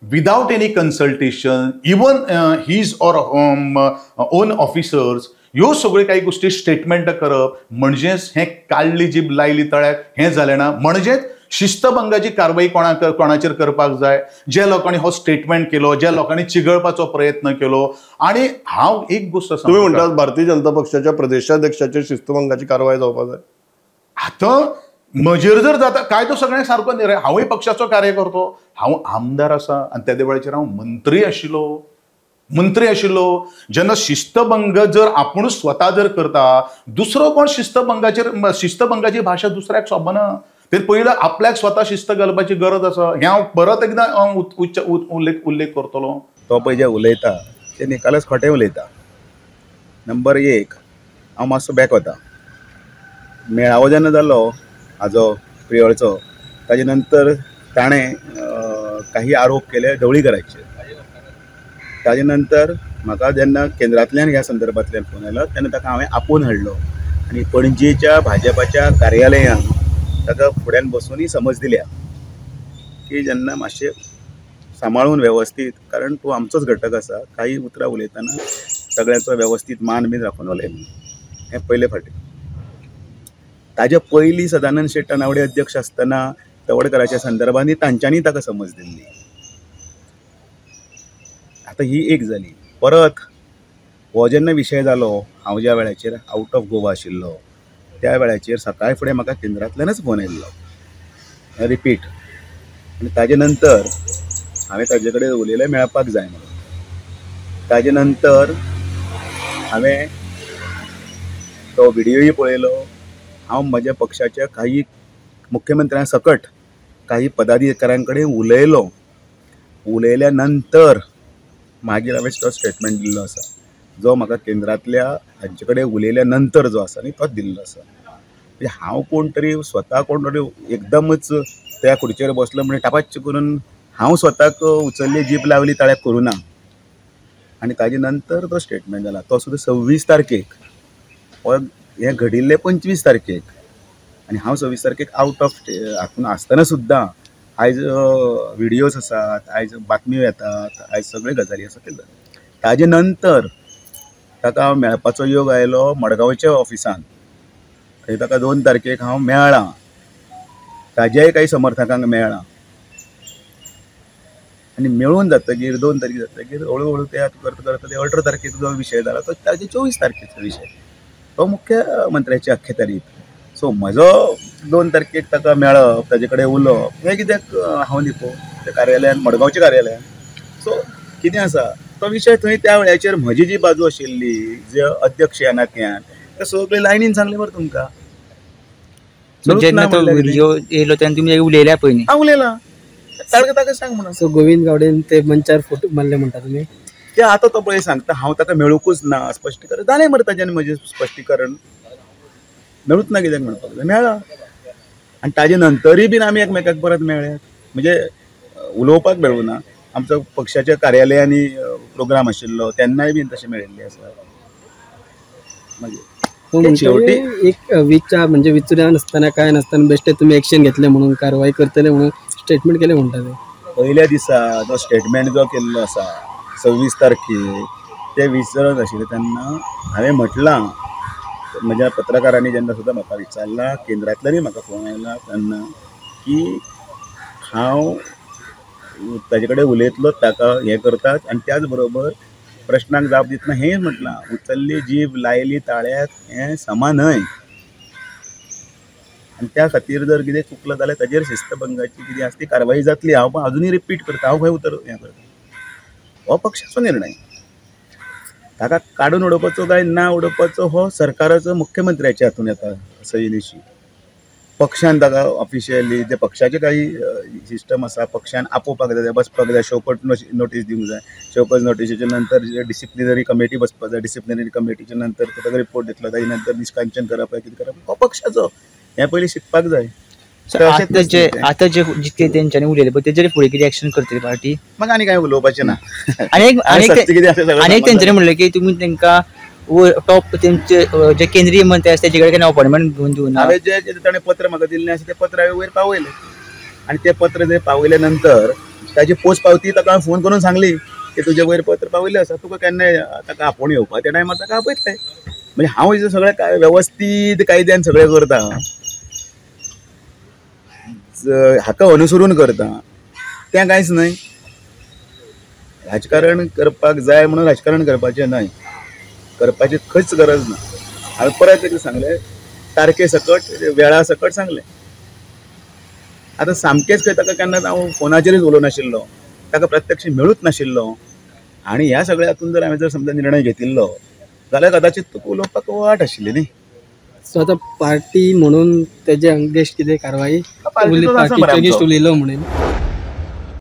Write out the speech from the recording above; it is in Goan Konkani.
Without any consultation, even his or own officers, ह्यो सगळ्यो काही गोष्टी स्टेटमेंट करप म्हणजेच हें काडली जीब लायली तळ्याक हें जालें ना. म्हणजेच शिस्तभंगाची कारवाई कोणाचेर करपाक जाय, जे लोकांनी हो स्टेटमेंट केलो, ज्या लोकांनी चिगळपाचो प्रयत्न केलो. आनी हांव एक गोष्ट तुम्ही म्हणटात भारतीय जनता पक्षाच्या प्रदेशाध्यक्षाचेर शिस्तभंगाची कारवाई जावपाक जाय. आतां म्हजेर जर जाता कायदो सगळ्यांक सारको न्ही रे. हांवूय पक्षाचो कार्यकर्तो, हांव आमदार आसा आनी त्या वेळाचेर हांव मंत्री आशिल्लो. मंत्री आशिल्लो जेन्ना शिस्तभंग जर आपुणूच स्वता जर करता, दुसरो कोण शिस्तभंगाचेर शिस्तभंगाची भाशा दुसऱ्याक सोबना. ते पयलीं आपल्याक स्वता शिस्त घालपाची गरज आसा. हें हांव परत एकदां उल्लेख करतलो. तो पळय जें उलयता तें निकालच खोटें उलयता. नंबर एक, हांव मातसो बॅक वता. मेळावो जेन्ना जालो हाजो प्रियोळचो, ताजे नंतर ताणें काही आरोप केले ढवळीकराचेर. ताजे नंतर म्हाका जेन्ना केंद्रांतल्यान ह्या संदर्भांतल्यान फोन आयलो तेन्ना ताका हांवें आपोवन हाडलो आनी पणजेच्या भाजपाच्या कार्यालयांत ताका फुड्यान बसूनय समज दिल्या की जेन्ना मातशें सांबाळून वेवस्थीत, कारण तूं आमचोच घटक आसा, काही उतरां उलयतना सगळ्यांचो वेवस्थीत मान बीन राखून उलय म्हणून. हें पयले फावटी. ताजे पयलीं सदानंद शेट तानावडे अध्यक्ष आसतना तवडकराच्या संदर्भांत तांच्यांनी ताका समज दिल्ली. आतां ही एक जाली. परत हो जेन्ना विशय जालो, हांव ज्या वेळाचेर आवट ऑफ गोवा आशिल्लो त्या वेळाचेर सकाळ फुडें म्हाका केंद्रांतल्यानच फोन आयिल्लो रिपीट. आनी ताजे नंतर हांवें ताजे कडेन उलयलें मेळपाक जाय म्हणून. ताजे नंतर हांवें तो व्हिडियोय पळयलो. हांव म्हज्या पक्षाच्या काही मुख्यमंत्र्यां सकट काही पदाधिकाऱ्यां कडेन उलयलो. उलयल्या नंतर मागीर हांवें तो स्टेटमेंट दिल्लो आसा जो म्हाका केंद्रांतल्या हांचे कडेन उलयल्या नंतर जो आसा न्ही तो दिल्लो आसा. म्हणजे हांव कोण तरी स्वता कोण तरी एकदमच त्या खुर्चेर बसलो म्हणजे टापाच्च करून हांव स्वताक उचल्ली जीप लावली ताळ्याक करूं ना. आनी ताजे नंतर तो स्टेटमेंट जाला तो सुद्दां 26 तारखेक. हें घडिल्लें 25 तारखेक आनी हांव 26 तारखेक आवट ऑफ हातून आसतना सुद्दां आयज व्हिडियोज आसात, आयज बातम्यो येतात, आयज सगळे गजाली आसा ते जाले. ताजे नंतर ताका हांव मेळपाचो योग आयलो मडगांवच्या ऑफिसान. थंय ताका 2 तारखेक हांव मेळ्ळां, ताज्याय काही समर्थकांक मेळ्ळां. आनी मेळून जातकीर 2 तारखेक जातकीर हळू हळू ते करता करता ते 18 तारखेचो जो विशय जाला तो ताजे 24 तारखेचो विशय तो मुख्यमंत्र्याची अख्खेतारीत. सो म्हजो 2 तारखेक ताका मेळप, ताजे कडेन उलोवप हें कित्याक हांव न्ही त्या कार्यालयान, मडगांवच्या कार्यालयान. सो कितें आसा तो विशय थंय त्या वेळाचेर म्हजी जी बाजू आशिल्ली जे अध्यक्ष ह्या नात्यान ते सगळे लायनीन सांगले बरें तुमकां. जेन्ना तो व्हिडिओ येयलो तेन्ना तुमी उलयल्या पयलीं? हांव उलयलां ताका सांग म्हणून. सो गोविंद गावडेन ते मंचार फोटो मारले म्हणटा तुमी? ते आतां तो पळय सांगता हांव ताका मेळुंकूच ना स्पश्टीकरण जालें मरे ताज्यान म्हजें स्पश्टीकरण मेळूच ना कित्याक म्हणपाक जाय मेळ्ळा. आनी ताजे नंतरूय बीन आमी एकमेकाक परत मेळ्ळे, म्हणजे उलोवपाक मेळूं ना. आमचो पक्षाच्या कार्यालयांनी प्रोग्राम आशिल्लो तेन्नाय बीन तशें मेळिल्लें आसा. मागीर शेवटी एक विचार म्हणजे विचार नासतना काय नासतना बेश्टे तुमी एक्शन घेतले म्हणून कारवाई करतले म्हणून स्टेटमेंट केलें म्हणटा ते. पयल्या दिसा जो स्टेटमेंट जो केल्लो आसा 26 तारखेक ते विचारत आशिल्ले तेन्ना हांवें म्हटलां म्हज्या पत्रकारांनी जेन्ना सुद्दां म्हाका विचारलां, केंद्रांतल्यानूय म्हाका फोन आयला तेन्ना की हांव ताजे कडेन उलयतलो, ताका हें करतात आनी त्याच बरोबर प्रश्नाक जाप दितना हें म्हटलां उचल्ली जीब लायली ताळ्याक हें समा न्हय आनी त्या खातीर जर कितें चुकलां जाल्यार ताजेर शिस्तभंगाची कितें आसा ती कारवाई जातली. हांव पण अजुनूय रिपीट करता, हांव खंय उतर हें करता, हो पक्षाचो निर्णय. ताका काडून उडोवपाचो काय ना उडोवपाचो हो सरकाराचो मुख्यमंत्र्याच्या हातून येता सयनिशी. पक्षान ताका ऑफिशियली जे पक्षाचे काही सिस्टम आसा पक्षान आपोवपाक जाय, बसपाक जाय, शोकट नोटीस दिवंक जाय, शोकज नोटीसीच्या नंतर डिसिप्लिनरी कमिटी बसपाक जाय, डिसिप्लिनरी कमिटीच्या नंतर ताका रिपोर्ट दितलो, ताजे नंतर निष्कांचन करप कितें करप हो पक्षाचो हें पयलीं शिकपाक जाय. आतां जे जितके तेंच्यांनी उलयले पळय तेजेर फुडें कितें एक्शन करतली पार्टी? म्हाका आनी कांय उलोवपाचें ना. आनी एक तेंच्यांनी म्हणलें की तुमी तेंकां टॉप तेंचे जे केंद्रीय मंत्री आसा तेजे कडेन अपॉयंटमेंट घेवन दिवना. हांवें जे ताणें पत्र म्हाका दिल्लें आसा तें पत्र हांवें वयर पावयलें आनी तें पत्र जंय पावयल्या नंतर ताजी पोस्ट पावती ताका हांवें फोन करून सांगली की तुजे वयर पत्र पावयल्लें आसा, तुका केन्ना ताका आपोवण येवपा त्या टायमार ताका आपयतले. म्हणजे हांव हें सगळें वेवस्थीत कायद्यान सगळें करता, हाका अनुसरून करता, तें कांयच न्हय. राजकारण करपाक जाय म्हणून राजकारण करपाचें न्हय, करपाची खंयच गरज ना. हांवें परत एकदां सांगलें, तारखे सकट वेळा सकट सांगलें. आतां सामकेंच खंय ताका केन्नाच हांव फोनाचेरूच उलोवं नाशिल्लो, ताका प्रत्यक्ष मेळूच नाशिल्लो. आनी ह्या सगळ्या हातून जर हांवें जर समजा निर्णय घेतिल्लो जाल्यार कदाचित तुका उलोवपाक वाट आशिल्ली न्ही. सो आतां पार्टी म्हणून तेजे अगेन्स्ट कितें कारवाई, पार्टीचे अगेन्स्ट उलयलो म्हणून?